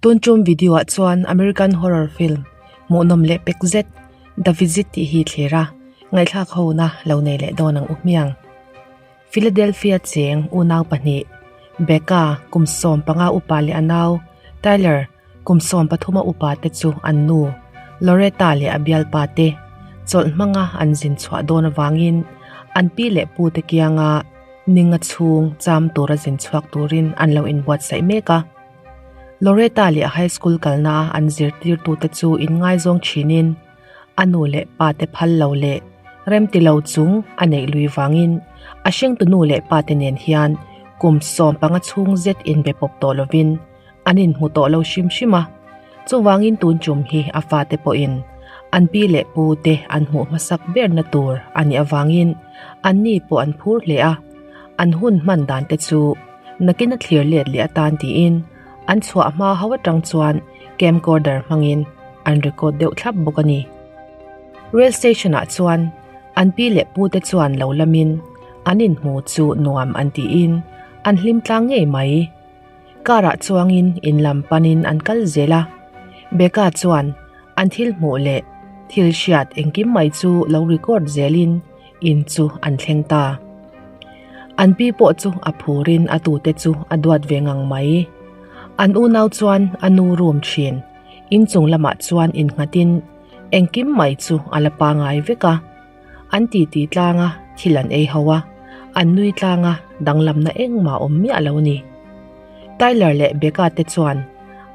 Tun tum video ah chuan American horror film hmuhnawm leh pek zet The Visit tih hi thlir a, ngaihthlak hona lo nei leh dawn ang u hmiang. Philadelphia cheng unau pahnih, Becca kum 15 upa leh a nau Tyler kum 13 upa te chu an nu Loretta leh a bialpa te chawlh hmanga an zin chhuah dawn avangin an pi leh pu te kianga ninga chhung cham tura zin chhuak turin an lo inbuatsaih mek a. Loretta leh a high school kalna a an zirtirtute chu inngaizawng thinin a nu leh pa te phal lo leh remti lo chung a neih lui vangin a hringtu nu leh pa te nen hian kum 15 chhung zet inbe pawp tawh lovin an inhmu tawh lo hrim hrim a. Chuvangin tun tum hi a fate pawhin an pi leh pu te an hmuh hmasak berna tur a nih avangin anni pawh an phur hle a, an hun hman dan te chu Nakin a thlir let leh atan tiin an chhuah hma ho atang chuan camcorder hmangin an record deuh thlap bawk a ni. Rail station ah chuan an pi leh pu te chuan lo lamin an inhmu chu nuam an tiin an hlim tlang ngei mai. Car ah chuangin in lam panin an kal zel a, Becca chuan an thil hmuh leh thil hriat engkim mai chu lo record zelin In chu an thleng ta. An pi pawh chu a phurin a tute chu a duat ve ngang mai. An unau chuan a nu room thin. In chung lamah chuan innghatin engkim mai chu a la pangai vek a. An titi tlang a, thil an ei ho a, an nui tlang a, danglamna engmah awm miah lo ni. Tyler leh Becca te chuan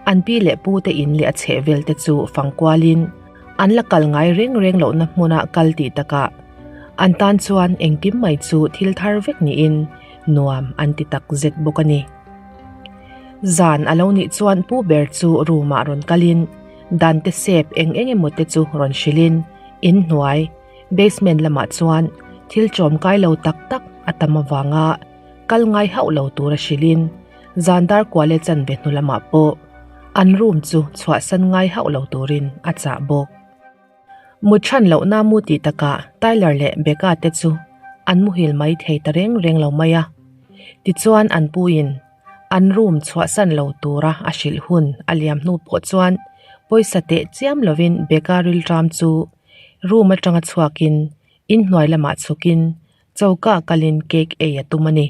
an pi leh pu te in leh a chhehvel te chu fangkualin An la kal ngai reng reng lohna hmuna kal tih takah an tan chuan engkim mai chu thil thar vek niin nuam an ti tak zet bawk a ni. Zan a lo nih chuan pu ber chu room ah rawn kalin dan te sep eng eng emaw te chu rawn hrilhin in hnuai basement lamah chuan thil ṭawmkai lo tak tak a tam avanga kal ngai hauh lo tura hrilhin zan dar kuale chanve hnu lamah pawh an room chu chhuahsan ngai hauh lo turin a chah bawk. Mut chhan lohna mu tih takah Tyler leh Becca te chu an muhil mai thei ta reng reng lo mai a. Tichuan an puin an room chhuahsan lo tura a hrilh hun a liam hnu pawh chuan pawisa teh chiam lovin Becca rilṭam chu room atanga chhuakin inhnuai lamah chhukin choka kalin cake ei a tum a ni.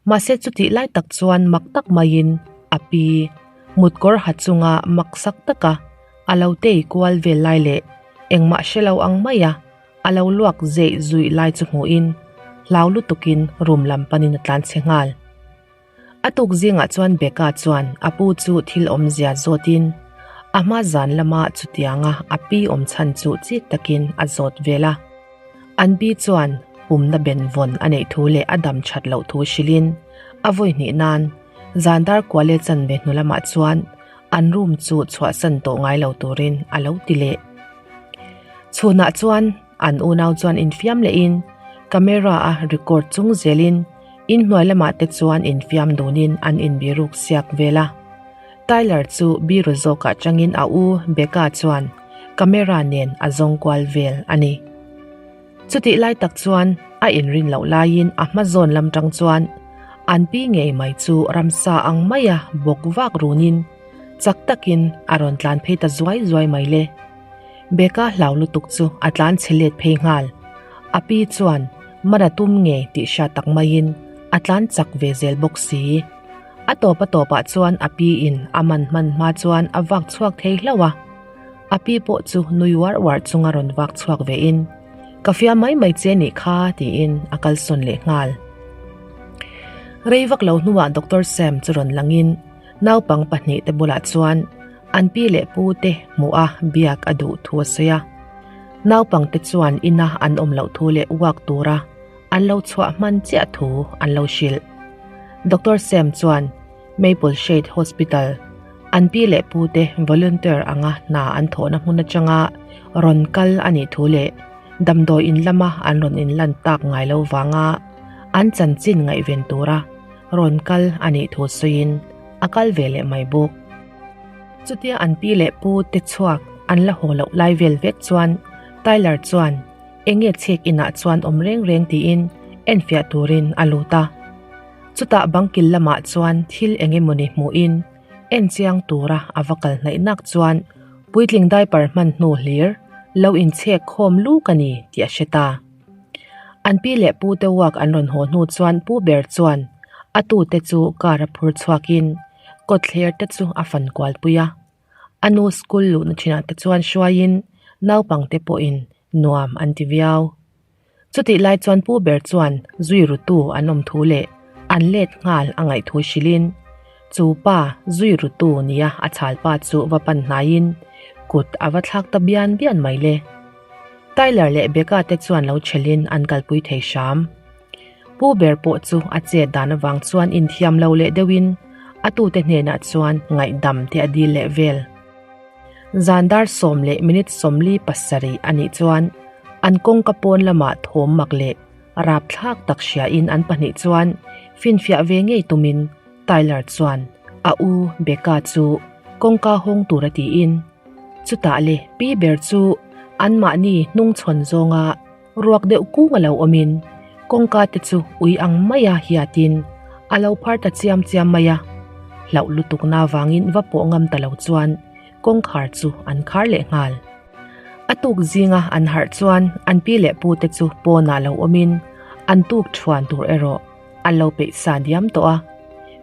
Mahse chutih lai tak chuan mak tak maiin a pi mutkawr ha chunga mak sak taka a lo tei kual vel lai leh engmah hre lo ang maia a lo luak zeih zuih lai chu hmuhin hlau lutukin room lam panin a tlan chhe nghal. A tuk zingah chuan Becca chuan a pu chu thil awmzia zawtin a hma zan lama chutianga a pi awm chhan chu chik takin a zawt vel a. An pi chuan pumna ben vawn a neih thu leh a dam that loh thu hrilhin a vawi hnih nan zan dar kuale chanve hnu lamah chuan an room chu chhuahsan tawh ngai lo turin a lo ti leh. Chhunah chuan an unau chuan infiam lehin camera a record chung zelin inhnuai lamah te chuan infiam dunin an inbiruk siak vel a. Tyler chu biru zawkah changin a u Becca chuan camera nen a zawng kual vel a ni. Chutih lai tak chuan a inrin loh laiin a hma zawn lam tang chuan an pi ngei mai chu ramsa ang maia bawk vak runin chak takin a rawn tlan phei ta zuai zuai mai le. Becca hlau lutuk chu a tlan chhe let phei nghal. A pi chuan man a tum ngei tih hriat tak maiin a tlan chak ve zel bawk si. A tawp a tawpah chuan a pi in a man hman hma chuan a vak chhuak thei hlauh a. A pi pawh chu nui uar uar chunga rawn vak chhuak ve in, Ka fia mai mai che nih kha tiin a kalsawn leh nghal. Rei vak lo hnuah Doctor Sam chu rawn langin naupang pahnih te bulah chuan an pi leh pu te hmuh a biak a duh thu a sawi a. Naupang te chuan ina an awm loh thu leh uak tura an lo chhuah hman chiah thu an lo hrilh. Doctor Sam chuan Maple Shade Hospital, an pi leh pu te volunteer anga hna an thawhna hmun atanga rawn kal a nih thu leh damdawi in lama an rawn inlan tak ngai lo vanga an chanchin ngaihven tura rawn kal a nih thu sawiin a kal ve leh mai bawk. Chutia an pi leh pu te chhuak an la haw loh lai vel vek chuan Tyler chuan Enge chhek inah chuan awm reng reng tiin enfiah turin a lut a. Chutah bangkil lamah chuan thil eng emawni hmuhin En chiang tura a va kal hnaih nak chuan puitling diaper hman hnu hlir lo inchhek khawm luk a ni tih a hre ta. An pi leh pu te uak an rawn haw hnu chuan pu ber chuan a tute chu car a phur chhuakin kawtthler te chu a fan kual pui a. A nu school luhna thinah te chuan hruaiin naupangte pawhin nuam an ti viau. Chutih lai chuan pu ber chuan zui rutu an awm thu leh an let nghal a ngaih thu hrilhin chu pa zui rutu nia a chhal pa chu va pan hnaiin kut a va thlak ta bian bian mai le. Tyler leh Becca te chuan lo chhelin an kalpui thei hram. Pu ber pawh chu a chet dan avang chuan inthiam lo leh deuhin a tute hnenah chuan ngaihdam te a dil leh vel. Zan dar sawm leh minute 47 a nih chuan an kawngka pawn lamah thawm mak leh rapthlak tak hriain an pahnih chuan finfiah ve ngei tumin Tyler chuan a u Becca chu kawngka hawng tur a tiin chutah le pi ber chu anmahni hnungchhawn zawnga Ruak deuh kung a lo awmin kawngka te chu ui ang maia hiatin a lo phar ta chiam chiam mai a. Hlauh lutukna avangin va pawh ngam ta lo chuan kawngkhar chu an khar leh nghal. A tuk zinga an harh chuan an pi leh pu te chu pawnah lo awmin an tuk thuan tur erawh an lo peih sa diam tawh a.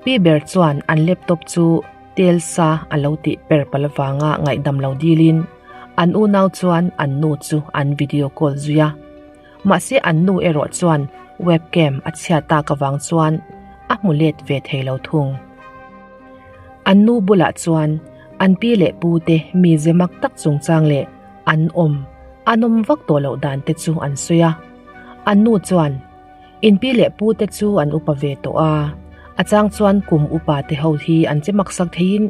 Pi ber chuan an laptop chu Tel sa a lo tih per palh avanga ngaihdam lo dilin an unau chuan an nu chu an video call zui a. Mahse an nu erawh chuan webcam a chhiat tak avang chuan a hmu let ve thei lo thung. An nu bulah chuan an pi leh pu te mi ze mak tak chungchang leh an awm an awm vak tawh loh dan te chu an sawi a. An nu chuan In pi leh pu te chu an upa ve tawh a, a chang chuan kum upa te ho hi an che maksak theiin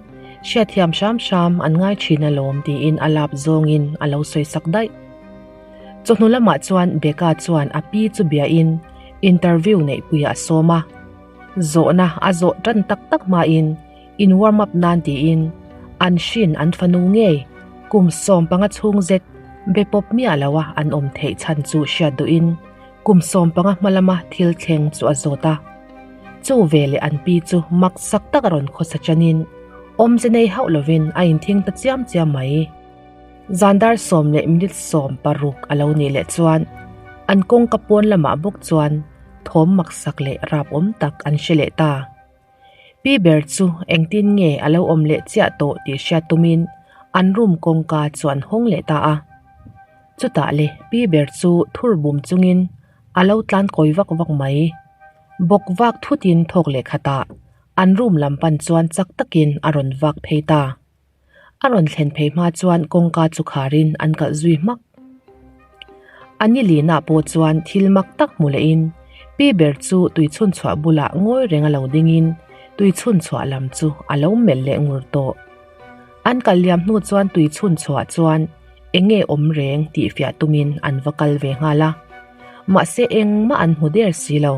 hriatthiam hram hram an ngai thin alawm tiin a lap zawngin a lo sawi sak daih. Chawhnu lamah chuan Becca chuan a pi chu biain interview neihpuiah a sawm a, zawhna a zawh tan tak tak hmain in warm up nan tiin an hrin an fanu ngei kum 15 chhung zet be pawp miah loa an awm theih chhan chu hriat duhin Kum 15 hma lama thil thleng chu a zawt a. Chu ve leh an pi chu mak sak tak a rawn khawsa chanin awmze nei hauh lovin a inthing ta chiam chiam mai. Zan dar sawm leh minute 16 a lo nih leh chuan an kawngka pawn lamah bawk chuan thawm mak sak leh rap awm tak an hre leh ta. Pi ber chu engtin nge a lo awm leh chiah tawh tih hriat tumin an room kawngka chu an hawng leh ta a. Chutah le pi ber chu thur bum chungin a lo tlan kawi vak vak mai. Bawk vak thutin thawk leh khatah an room lam pan chuan chak takin a rawn vak phei ta. A rawn thlen phei hma chuan kawngka chu kharin an kalh zui hmak. A ni linah pawh chuan thil mak tak hmu lehin pi ber chu tui chhun chhuah bulah ngawi reng a lo dingin tui chhun chhuah lam chu a lo melh leh ngur tawh. An kal liam hnu chuan tui chhun chhuah chuan eng nge awm reng tih fiah tumin an va kal ve nghal a. Mahse engmah an hmu der si lo.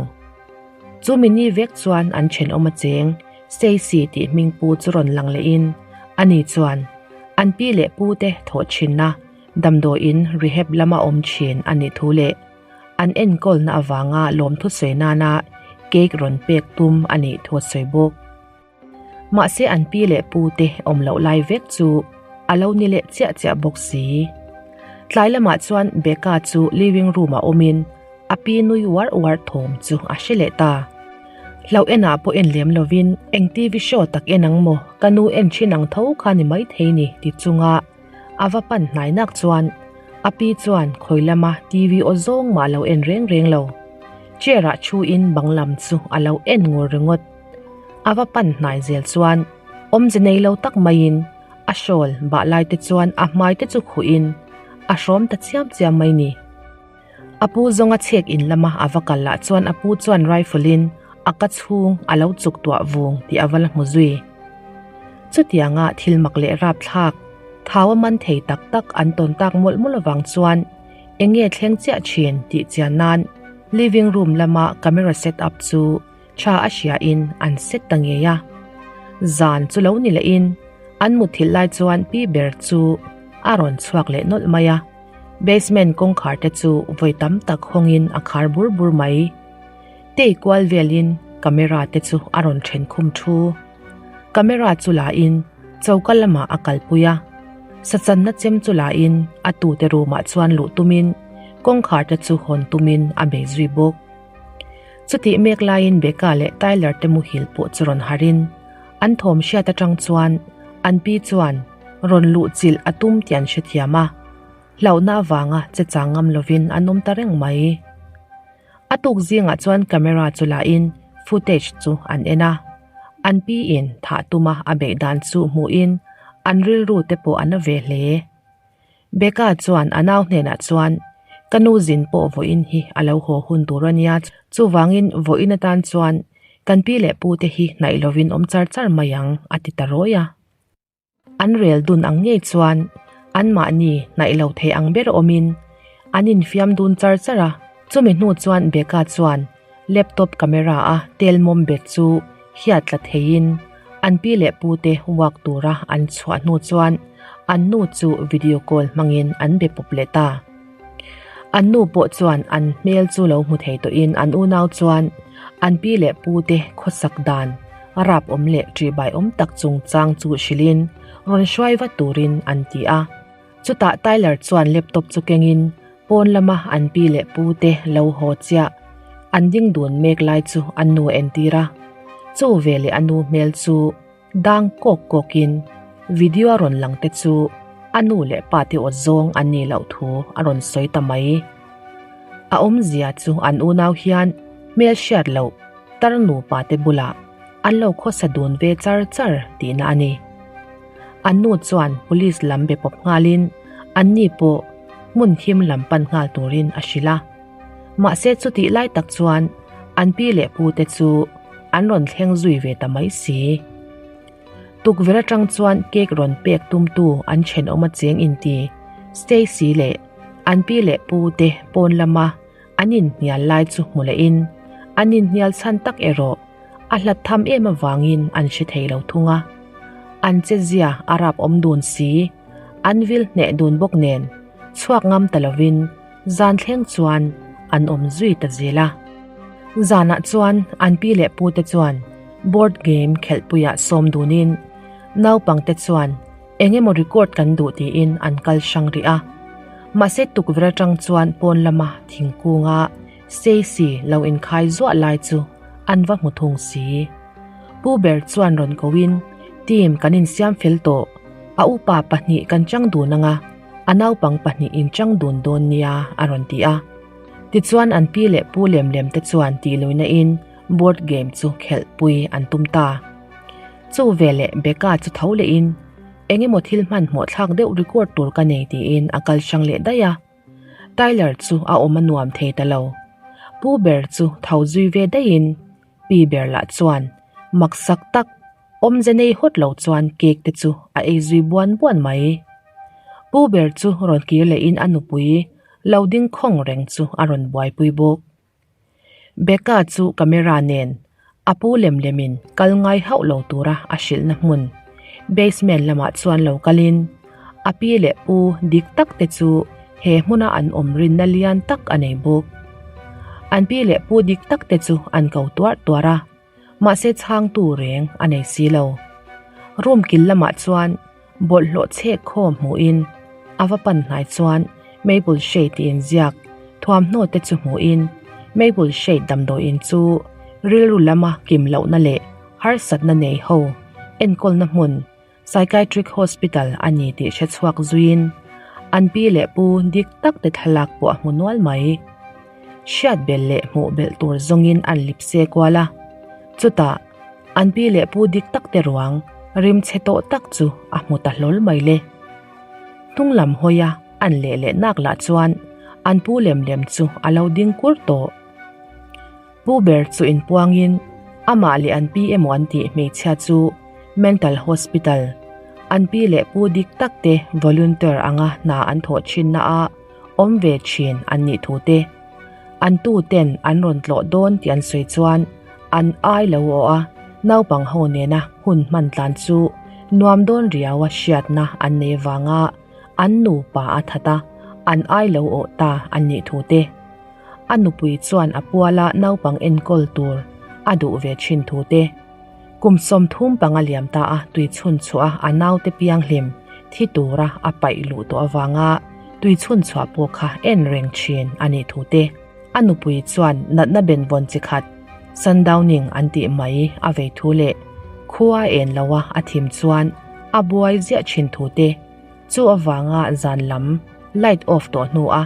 Chumi ni vek chuan an thenawm a cheng Stacy tih hming pu chu rawn lang lehin ani chuan an pi leh pu te thawh thinna damdawiin rehab lama awm thin a nih thu leh an enkawlna avanga lawmthu sawi nana cake rawn pek tum a nih thu a sawi bawk. Mahse an pi leh pu te awm loh lai vek chu a lo ni leh chiah chiah bawk si. Tlai lamah chuan Becca chu living room ah awmin a pi nui uar uar thawm chu a hre leh ta. Hlauh enah pawh en lem lovin eng TV show tak en ang maw ka nu en thin ang tho kha ni maithei ni ti chunga a va pan hnai nak chuan a pi chuan khawi lama TV aw zawng mah lo en reng reng lo. Chair ah thu in bang lam chu a lo en ngur ringawt. A va pan hnai zel chuan awmze nei lo tak maiin a shawl bah lai te chuan a hmai te chu khuhin a hrawm ta chiam chiam mai ni. A pu zawnga chhek in lama a va kal lah chuan a pu chuan rifle in a ka chhung a lo chuk tuah vung tih a va la hmu zui. Chutianga thil mak leh rapthlak, thau a man thei tak tak an tawn tak mawlh mawlh avang chuan eng nge thleng chiah thin tih chian nan living room lama camera set up chu tha a hriain an set ta ngei a. Zan chu lo ni lehin an mutthilh lai chuan pi ber chu a rawn chhuak leh nawlh mai a. Basement kawngkhar te chu vawi tam tak hawngin a khar bur bur mai. Tei kual velin camera te chu a rawn then khum thu. Camera chu la in choka lamah a kalpui a, sachanna chem chu la in a tute room ah chuan luh tumin kawngkhar te chu hawn tumin a bei zui bawk. Chutih mek laiin Becca leh Tyler te muhil pawh chu rawn harin an thawm hriat atang chuan an pi chuan rawn luh chilh a tum tih an hrethiam a, hlauhna avanga che chang ngam lovin an awm ta reng mai. A tuk zingah chuan camera chu la in footage chu an en a, an pi in thah tuma a beih dan chu hmuhin an rilru te pawh a na ve hle. Becca chuan a nau hnenah chuan, Ka nu zin pawh vawiin hi a lo haw hun tur a nia, chuvangin vawiin atan chuan kan pi leh pu te hi hnaih lovin awm char char mai ang a ti ta rawi a. An rel dun ang ngei chuan anmahni hnaih lo thei ang ber awmin an infiam dun char char a. Chumi hnu chuan Becca chuan laptop camera a tel mawm bet chu hiat tla theiin an pi leh pu te walk tura an chhuah hnu chuan an nu chu video call hmangin an be pawp leh ta. An nu pawh chuan an hmel chu lo hmu thei tawhin an unau chuan an pi leh pu te khawsak dan a rap awm leh ṭihbai awm tak chungchang chu hrilhin rawn hruai vat turin an ti a. Chutah Tyler chuan laptop chu kengin pawn lama an pi leh pu te lo haw chiah an ding dun mek lai chu an nu a entir a. Chu veleh a nu hmel chu dang kawk kawkin video a rawn lang te chu a nu leh pa te aw zawng an nih loh thu a rawn sawi ta mai. A awmzia chu an unau hian hmel hriat loh tar nupa te bulah an lo khawsa dun ve char char tihna a ni. An nu chuan police lam be pawp nghalin anni pawh hmun thim lam pan nghal turin a hrilh a. Mahse chutih lai tak chuan an pi leh pu te chu an rawn thleng zui ve ta mai si. Tukverh atang chuan cake rawn pek tumtu an thenawm a cheng inti Stacy leh an pi leh pu te pawn lama an inhnial lai chu hmu lehin an inhnial chhan tak erawh a hlat tham em avangin an hre thei lo thung a. An chezia a rap awm dun si, an vil hneh dun bawk nen chhuak ngam ta lovin zan thleng chuan an awm zui ta zel a. Zanah chuan an pi leh pu te chuan board game khelhpuiah sawm dunin naupangte chuan Eng emaw record kan duh tiin an kal hrang rih a. Mahse tukverh atang chuan pawn lama thingkunga Stacy lo inkhai zuah lai chu an va hmu thung si. Pu ber chuan rawn koin, Team kan insiam fel tawh, a upa pahnih kan chang dun anga, a naupang pahnih in chang dun dawn nia a rawn ti a. Tichuan an pi leh pu lem lem te chuan tih luihna in board game chu khelh pui an tum ta. Chu veleh Becca chu tho lehin eng emaw thil hmanhmawh thlak deuh record tur ka nei tiin a kal hrang leh daih a. Tyler chu a awm a nuam thei ta lo. Pu ber chu tho zui ve daihin pi ber lah chuan maksak tak awmze nei hawt lo chuan cake te chu a ei zui buan buan mai. Pu ber chu rawn kir lehin a nupui lo ding khawng reng chu a rawn buaipui bawk. Becca chu camera nen a pu lem lemin kal ngai hauh lo tura a hrilhna hmun basement lamah chuan lo kalin a pi leh pu dik tak te chu he hmuna an awm rinna lian tak a nei bawk. An pi leh pu dik tak te chu an ko tuarh tuarh a, mahse chhangtu reng a nei si lo. Room kil lamah chuan Bawlhhlawh chhek khawm hmuhin a va pan hnai chuan Maple Shade tih inziak thuamhnaw te chu hmuhin Maple Shade damdawiin chu rilru lama kim lohna leh harsatna nei ho enkawlna hmun Psychiatric Hospital a ni tih hre chhuak zuiin an pi leh pu dik tak te thlalak pawh a hmu nual mai. Hriat belh leh hmuh belh tur zawngin an lip se kual a, chutah An pi leh pu dik tak te ruang rim chhe tawh tak chu a hmu ta hlawl mai le. Hnung lam hawi a an leh leh nak lah chuan an pu lem lem chu a lo ding kur tawh. Pu ber chu inpuangin amah leh an pi emaw an tih hmeichhia chu Mental Hospital, an pi leh pu dik tak te volunteer anga hna an thawh thinna a awm ve thin an nih thu te, An tu ten an rawn tlawh dawn tih an sawi chuan an ai lo aw a, naupang ho nena hun hman tlan chu nuam dawn riau a hriatna an nei vanga an nupa a that a, an ai lo awh ta an nih thu te. A nupui chuan a puala naupang enkawl tur a duh ve thin thu te. Kum 35 liam ta a tui chhun chhuah a a naute pianghlim thi tura a paih luh tawh avanga tui chhun chhuah pawh kha en reng thin a nih thu te. A nupui chuan natna benvawn chi khat sundowning an tih mai a vei thu leh khua en lo a a thim chuan a buai ziah thin thu te. Chu avanga zan lam light off tawh hnu a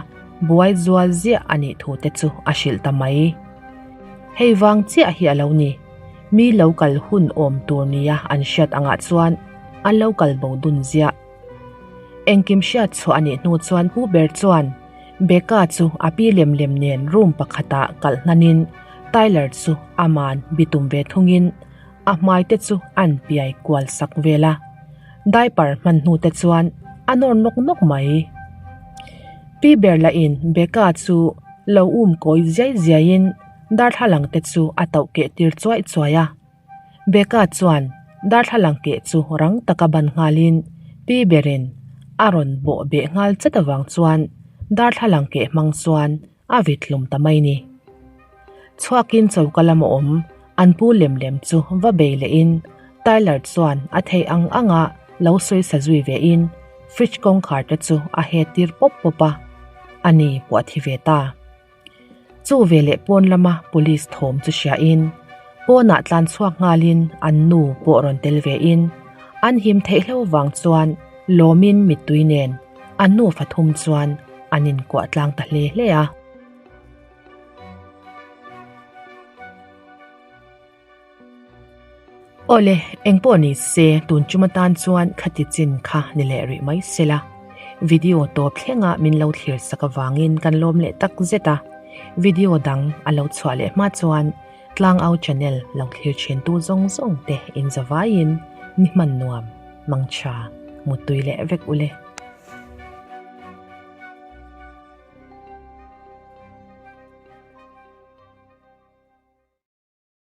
buai zual ziah a nih thu te chu a hrilh ta mai. Hei vang chiah hi a lo ni. Mi lo kal hun awm tur nia an hriat angah chuan an lo kal bo dun ziah. Engkim hriat chhuah a nih hnu chuan Pu ber chuan Becca chu a pi lem lem nen room pakhatah kalh hnanin Tyler chu aman bitum ve thungin a hmai te chu an piai kual sak vel a. Diaper hman hnu te chuan a nawr nawk nawk mai. Pi ber lahin Becca chu lo um kawi ziai ziaiin darthlalang te chu a tauh keh tir chuaih chuaih a. Becca chuan darthlalang keh chu rang taka ban nghalin pi berin a rawn bawh beh nghal chat avang chuan darthlalang keh hmang chuan a vit hlum ta mai ni. Chhuakin choka lama awm an pu lem lem chu va bei lehin Tyler chuan a theih ang anga lo sawi sa zui vein fridge kawngkhar te chu a het tir pawp pawp a, ani pawh a thi ve ta. Chu veleh pawn lama police thawm chu hriain pawnah tlan chhuak nghalin an nu pawh rawn tel vein an him theihlo vang chuan lawmin mittui nen an nu fathum chuan an inkuah tlang ta hle hle a. Awle, engpawh ni se tun chum atan chuan khati chin kha ni leh rih mai sela. Video tawp thlenga min lo thlir sak avangin kan lawm leh tak zet a. Video dang a lo chhuah leh hma chuan Tlangau channel lo thlir thin tu zawng zawng te in zavaiin ni hman nuam, mangtha, muttui leh vek ule.